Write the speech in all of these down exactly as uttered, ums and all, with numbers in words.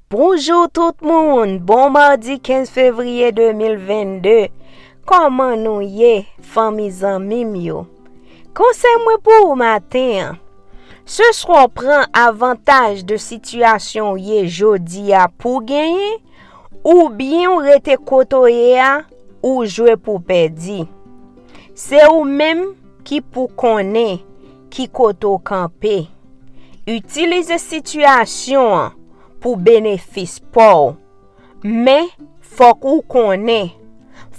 Bonjou tout moun, bon madi kenz fevriye de mil vennde. Kòman nou ye, fanmi zanmi m yo? Konsèy mwen pou ou maten an. Se swa w pran avantaj de sitiyasyon w ye jodi a pou w genyen, oubyen w rete kote w ye a, ou jwe pou w pèdi. Se ou menm ki pou konnen ki kote w kanpe. Itilize sitiyasyon an pou benefis pa w. Men, fòk ou konnen,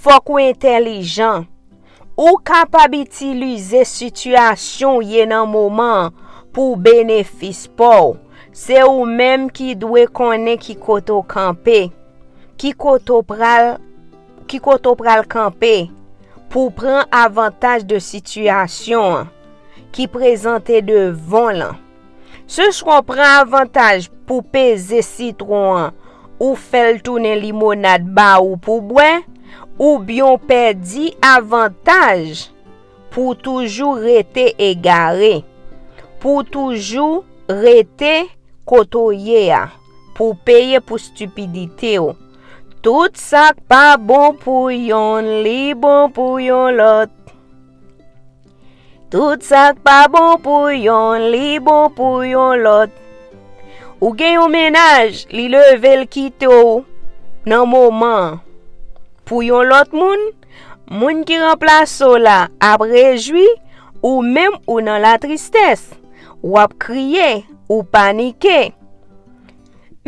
fòk ou entèlijan. Ou kapab itilize sitiyasyon w ye nan moman an pou benefis pa w. Se ou menm ki dwe konnen ki kote w kanpe, ki kote w pral, ki kote w pral kanpe pou w pran avantaj de sitiyasyon an ki prezante devan w lan. Se swa w pran avantaj pou peze sitwon an, ou fè l tounen limonad ba ou pou bwè, oubyen w pèdi avantaj pou w toujou rete egare, pou w toujou rete kote w ye a, pou w peye pou stipidite w. Tout sa k pa bon pou yonn, li bon pou yon lòt. Tout sa k pa bon pou yonn, li bon pou yon lòt. Ou gen yon mennaj, li leve l kite w nan moman an. Pou yon lòt moun, moun ki ranplase w la ap rejwi, ou menm ou nan latristès, w ap kriye, ou panike.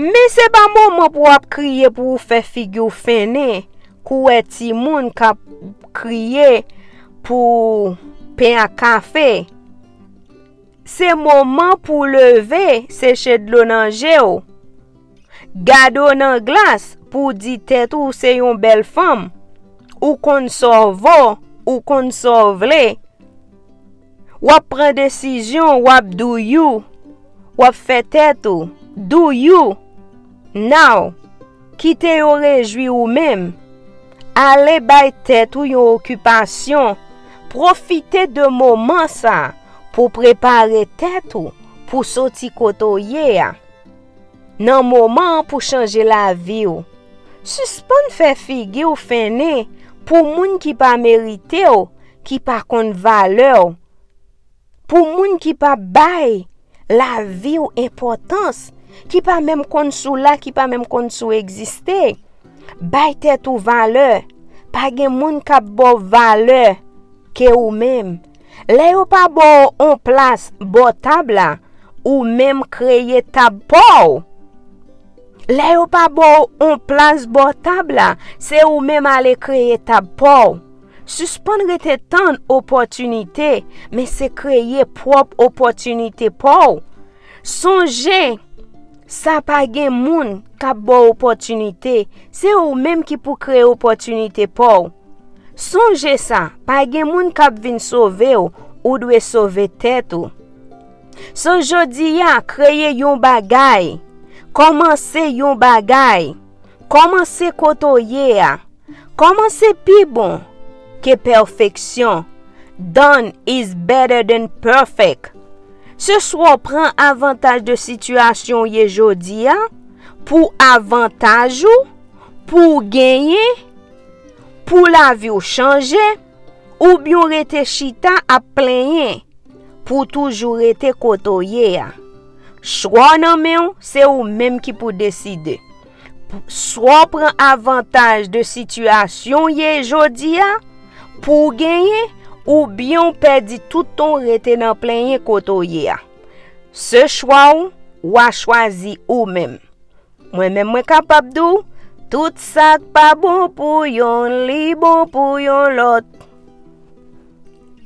Men se pa moman pou w ap kriye pou w fè figi w fennen, kou w wè timoun k ap kriye pou pen ak kafe. Se moman pou w leve, seche dlo nan je w. Gade w nan glas pou w di tèt ou w se yon bèl fanm. Ou konn sa w vo, ou konn sa w vle. W ap pran desizyon, w ap do you. W ap fè tèt ou do you. Now, kite yo rejwi ou menm. Ale bay tèt ou yon okipasyon. Pwofite de moman sa a pou prepare tèt ou pou soti kote w ye a. Nan moman an pou chanje lavi w. Sispann fè figi w fennen pou moun ki pa merite w, ki pa konn valè w, pou moun ki pa bay lavi w enpòtans, ki pa menm konn si w la, ki pa menm konn si w egziste. Bay tèt ou valè. Pa gen moun k ap ba w valè ke ou menm. Lè yo pa ba w on plas bò tab la, ou menm kreye tab pa w. Lè yo pa ba w on plas bò tab la, se ou menm ale kreye tab pa w. Sispann rete tann opòtinite, men se kreye pwòp opòtinite pa w. Sonje, sa pa gen moun k ap ba w opòtinite, se ou menm ki pou kreye opòtinite pa w. Sonje sa, pa gen moun k ap vin sove w, ou dwe sove tèt ou. So jodi a, kreye yon bagay, kòmanse yon bagay, kòmanse kote w ye a, kòmanse pi bon ke pèfeksyon. Done is better than perfect. Se swa w pran avantaj de sitiyasyon w ye jodi a, pou avantaj ou, pou w genyen, pou lavi w chanje, oubyen w rete chita ap plenyen pou w toujou rete kote w ye a. Chwa w nan men w, se ou menm ki pou deside. Swa w pran avantaj de sitiyasyon w ye jodi a pou w genyen, oubyen w pèdi tout tan w rete nan plenyen kote w ye a. Se chwa w, w a chwazi ou menm. Mwen menm mwen kapab di w, tout sa k pa bon pou yonn, li bon pou yon lòt.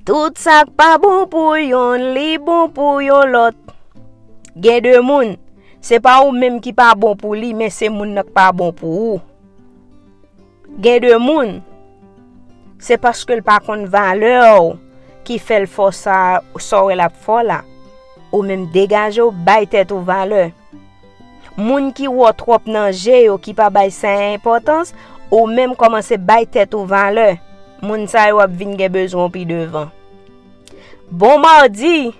Tout sa k pa bon pou yonn, li bon pou yon lòt. Gen de moun, se pa ou menm ki pa bon pou li, men se moun nan k pa bon pou ou. Gen de moun, se paske l pa konn valè w ki fè l fè w sa, sa w wè l ap fè w la. Ou menm degaje w, bay tèt ou valè. Moun ki wè w twòp nan je yo, ki pa bay sa enpòtans, ou menm kòmanse bay tèt ou valè. Moun sa yo ap vin gen bezwen w pi devan. Bon madi!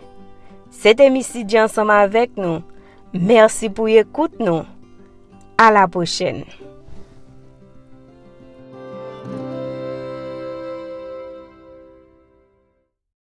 Se te Missy G ansanm avèk nou. Mèsi pou ekout nou. A la pwochèn.